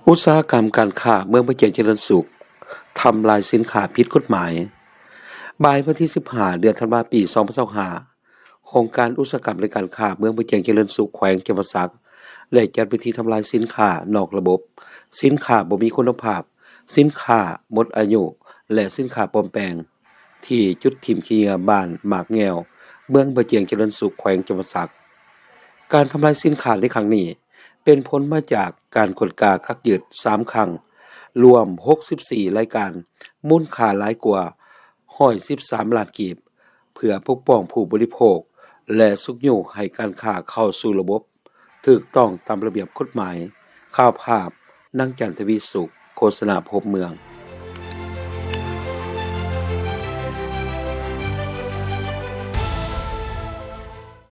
ອຸດສາຫະກຳການຄ້າເມືອງບາຈຽງຈະເລີນສຸກ ທຳລາຍສິນຄ້າຜິດກົດໝາຍ. ບ່າຍວັນທີສິບຫ້າ ເດືອນທັນວາ ປີສອງພັນຊາວຫ້າ ຫ້ອງການອຸດສາຫະກຳ ແລະ ການຄ້າເມືອງບາຈຽງຈະເລີນສຸກ ແຂວງຈຳປາສັກ ໄດ້ຈັດເວທີທຳລາຍສິນຄ້ານອກລະບົບ, ສິນຄ້າບໍ່ມີຄຸນນະພາບ, ສິນຄ້າໝົດອາຍຸ ແລະ ສິນຄ້າປອມແປງ ທີ່ຈຸດຖິ້ມຂີ້ເຫຍື້ອບ້ານໝາກແງວ ເມືອງບາຈຽງຈະເລີນສຸກ ແຂວງຈຳປາສັກ. ການທຳລາຍສິນຄ້າໃນຄັ້ງນີ້ ເປັນຜົນມາຈາກການກວດກາກັກຍຶດສາມຄັ້ງ ລວມຫົກສິບສີ່ລາຍການ ມູນຄ່າຫຼາຍກວ່າຮ້ອຍສິບສາມລ້ານກີບ ເພື່ອປົກປ້ອງຜູ້ບໍລິໂພກ ແລະ ຊຸກຍູ້ໃຫ້ການຄ້າເຂົ້າສູ່ລະບົບຖືກຕ້ອງຕາມລະບຽບກົດໝາຍ. ຂ່າວພາບ, ນາງຈັນທະວີສຸກ, ໂຄສະນາພົມເມືອງ.